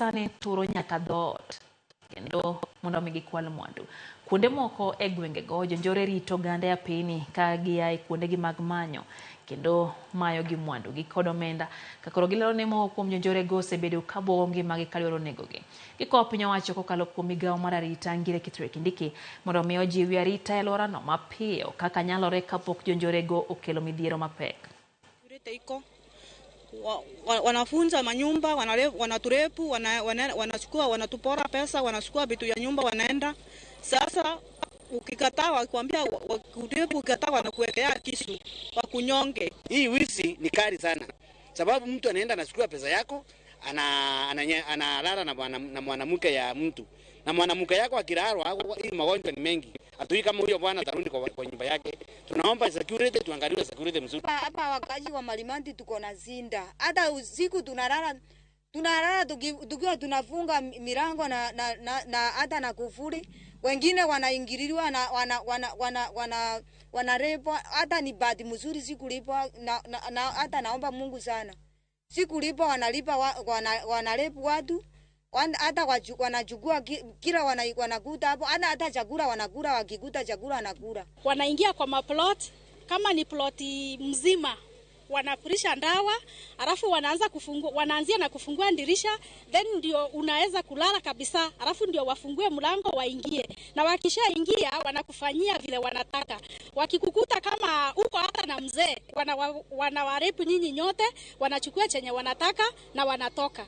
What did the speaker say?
sani turo nyaka dhoot kendo mondo mi gikwal mwandu. Kuonde moko e gwengego jonjore rito oganda e apini ka gia e kuondegi mag manyo kendo mayo gi mwandu gi kod omenda. Ka koro gilero ni moko kuom jonjorego osebedo ka buogo ngimagi ka dwaro negogi. Gikwayo piny owacho kokalo kuom migawo mar arita Ngire Kithure Kindiki mondo mi ojiwi arita e alworano mapiyo kaka nyalore kapok jonjorego okelo midhiero mapek. Security iko wanafunza manyumba, wanaturepu, wanachukua, wanatupora pesa, wanachukua vitu ya nyumba, wanaenda. Sasa ukikataa, wakikwambia wakurepu, ukikataa wanakuwekea kisu wakunyonge. Hii wizi ni kali sana, sababu mtu anaenda anachukua pesa yako, analala na mwanamke ya mtu, na mwanamke yako akilala, hii magonjwa ni mengi. Hatujui kama huyo bwana atarudi kwa nyumba yake. Tunaomba security, tuangaliwe security mzuri. Hapa wakazi wa Marimanti tuko na zinda, hata usiku tunalala tukiwa tunafunga milango na hata na kufuli. Wengine wanaingililiwa na wanarepwa. Hata ni bahati mzuri sikulipwa na hata naomba Mungu sana. Sikulipwa, wanalipa wanarepu watu. Hata wanachukua kila wanakuta hapo, hata chakula wanakula, wakikuta chakula wanakula. Wanaingia kwa maplot, kama ni ploti mzima wanapurisha ndawa, alafu wanaanza kufungua, wanaanzia na kufungua dirisha, then ndio unaweza kulala kabisa, alafu ndio wafungue mlango waingie. Na wakishaingia wanakufanyia vile wanataka. Wakikukuta kama uko hata na mzee, wanawarepu nyinyi nyote, wanachukua chenye wanataka na wanatoka.